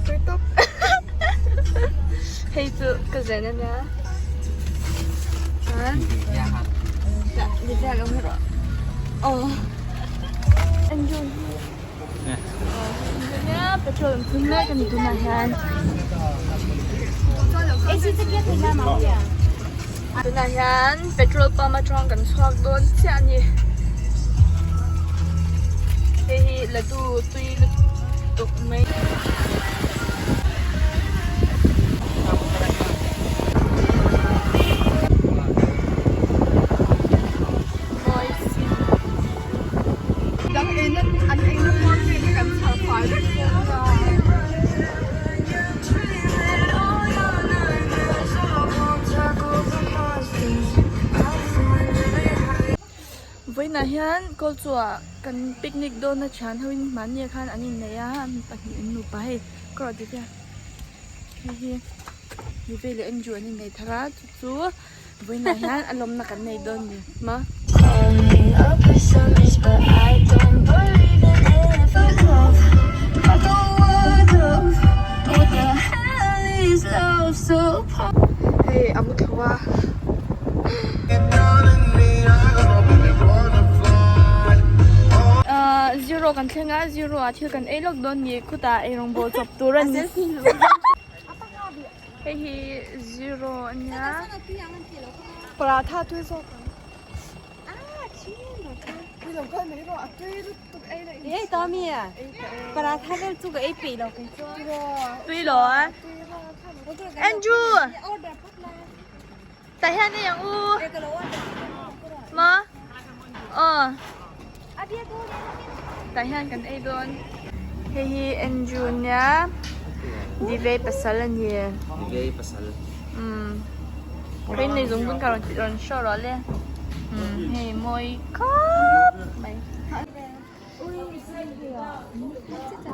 tui tawp. Hei chu ka zen a nia. Chuan Divya lo hmu rawh. Aw. Andrew hi. Nia petrol an phun mek a ni tunah hian. Tunah hian petrol pump atang kan chhuak dawn chiah a ni. Hei hi ladu tui lutuk mai. Dang eina an eina hmawr vel hi kan chhar fai vek bawk a. Vawiinah hian kawl chua kan picnic dawn a thian ho in mahni ah khan an innei a mi pahnih an nupa hei ka rawh dik a hei hi Vivek leh Andrew an innei thar a chu chu vawiinah hian a lawmna kan nei dawn ni maw. Hei a mu thlu a. Ahh zero kan thleng a zero ah thil kan ei lawk dawn ni khutah eirawng bawl chawp tur a ni hei hi zero a nia. Paratha tui zawk ang. Ei ta mi a paratha vel chu ka ei peih lo kei chuan. Tui lo a. Andrew! Tah hian ei ang u. Maw? Aw. Tah hian kan ei dawn. Hei hi Andrew nia Divey pasal a ni. Divey pasal. Umm. Hei nei zung bun ka rawn rawn show rawh le. Umm hei mawi khawp mai.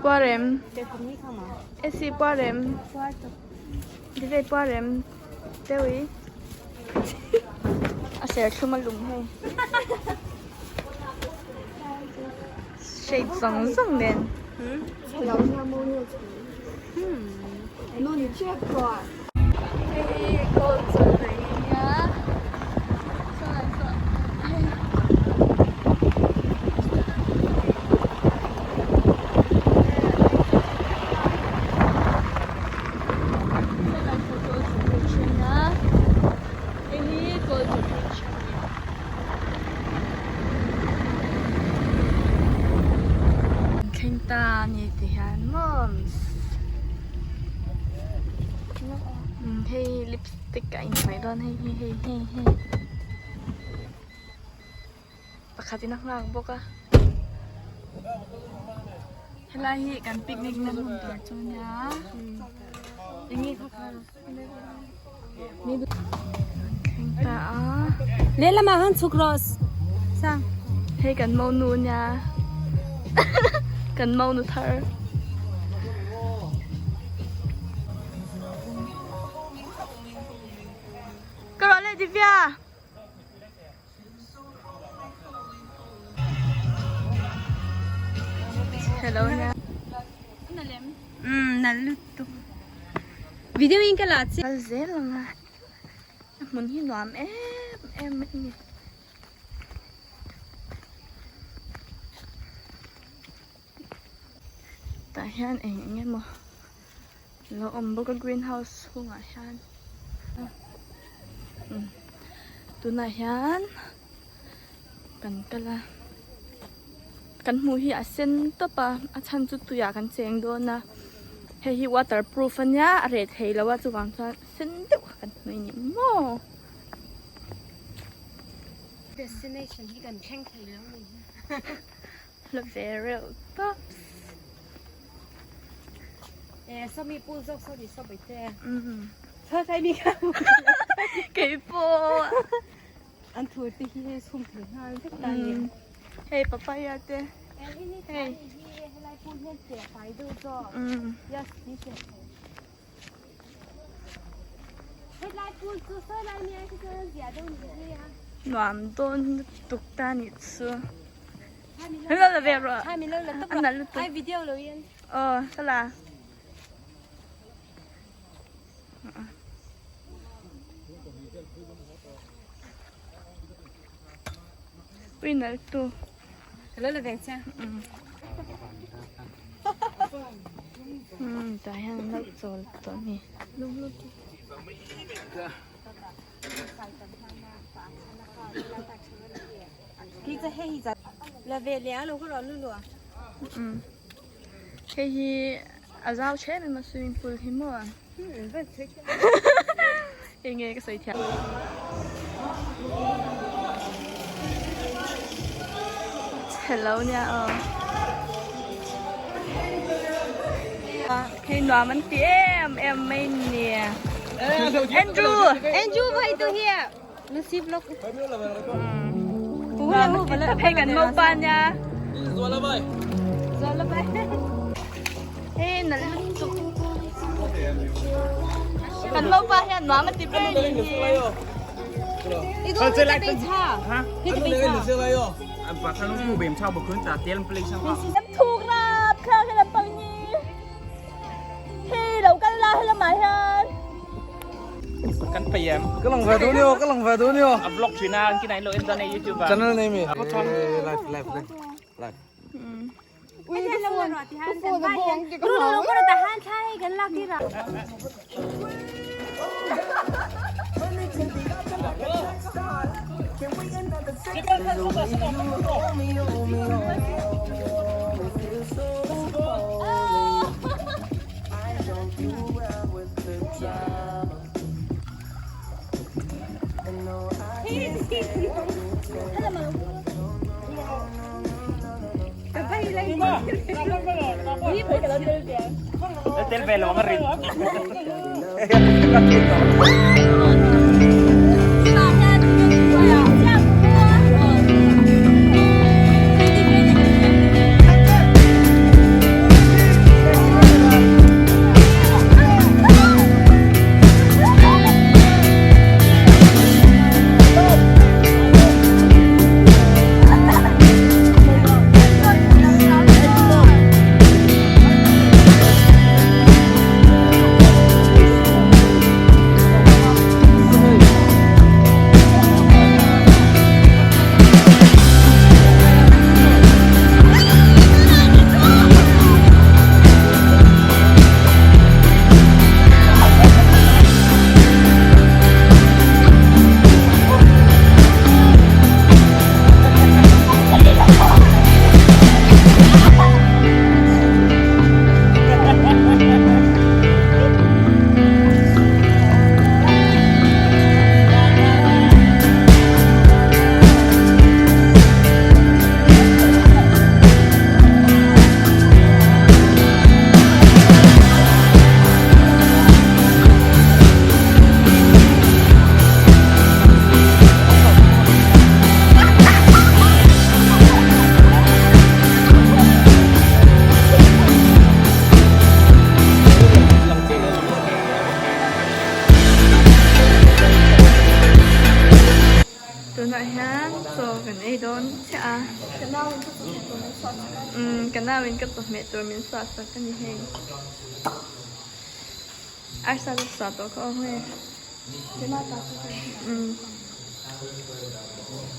Puarem. Esi puarem. Divey puarem. Deuh i. A serthlum a lum hei. Shade zawng zawng nen. Hei hi gold chawhmeh a nia. Hei hi Kawlchaw Bridge a ni. Kan thleng ta a ni ti hian maw hei lipstick a inhnawih dawn hei hi hei hei hei pakhat in a nghak bawk a helai hi kan picnic na hmun tur chu nia enge kha kha thleng ta a lehlamah han chhuk rawh sang hei kan monu nia kan monu thar. Ka rawh leh Divya. Hello nia. Umm nal lutuk. Video in ka la che. Kal zel ang a. A hmun hi nuam em em mai a ni. Tah hian eng eng emaw lo awm bawk a greenhouse chhungah hian tunah hian kan kal a kan hmuh hi a sen tawp a a chhan chu tuiah kan cheng dawn a hei hi waterproof a nia a reh thei lo a chuvang chuan a sen deuh kha kan hmu a ni maw. Destination hi kan thleng thei lo a ni hi. La ve reuh tawp. Eh sawmi pool zawk saw ni saw baite. Um. Saw sai mi kha. Kei pawh. An thur te hi hei chhum thei nghal vek ta ni. Hei papaya te. Hei. Helai pool hian che fai deuh zawk. Um. Yes, ni che. Helai pool chu saw lai ni ai chuan zia deuh ni hi a. Nuam dawn lutuk ta ni chu. Hello la ve rawh. Thami lo la tawp An nalh lutuk. Ai video lo in. Aw, ka la. Ui nalh tu. Umm tah hian an lo chawl tawh a ni. Umm hei hi a zau thlem em a swimming pool hi maw enge ka sawi thiam chhelo nia aw hei nuam an ti em em mai nia Andrew Andrew vai tu hi Lucy vlog hei kan mopa nia hei nalh lutuk kan mopa hian nuam a ti ber ni hi Thuk rap thla hi lampang hi hei lo kal la helamah hian Kan pay em. Ka lang ve duh nio, ka lang ve duh nio. A vlog thin a, kin ai lo en dan e YouTube a. Channel name e. Live live live. Live. Tel ve lo ang rin. Tunah hian chaw kan ei dawn chiah a umm ka nauin ka chawhmeh tur min suah sak a ni hei arsa ka suah tawh kha aw hei umm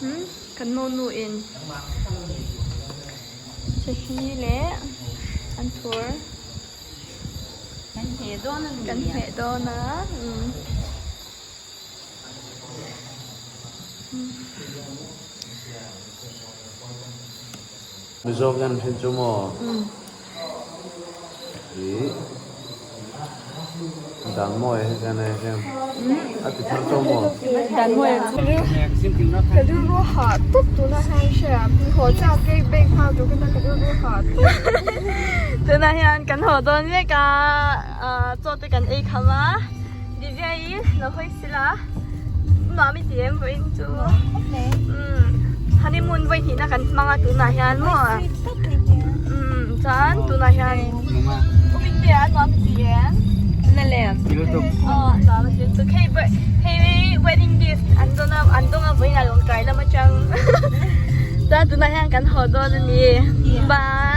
umm kan monu in chahni leh an thur. Kan hmeh dawn a ni. Kan hmeh dawn a. Mizo hian hei chu maw ih dan mawi hei hian hei hian a ti thar chauh maw. Dan mawi a chu. Ka rilru hah tawp tunah hian hria haw chak cake bake nghal tur ka ka rilru hah tawp. Tunah hian kan haw dawn mek a chaw te kan ei kham a Divya i lo hawi sila nuam i ti em vawiin chu umm honeymoon vawi hnihna kan hmang a tunah hian maw umm chuan tunah hian Umintea nuam i ti em Hei wedding gift an dawn a an dawng a vawiin a lawng tlai lam atang chuan tunah hian kan haw dawn a ni bye.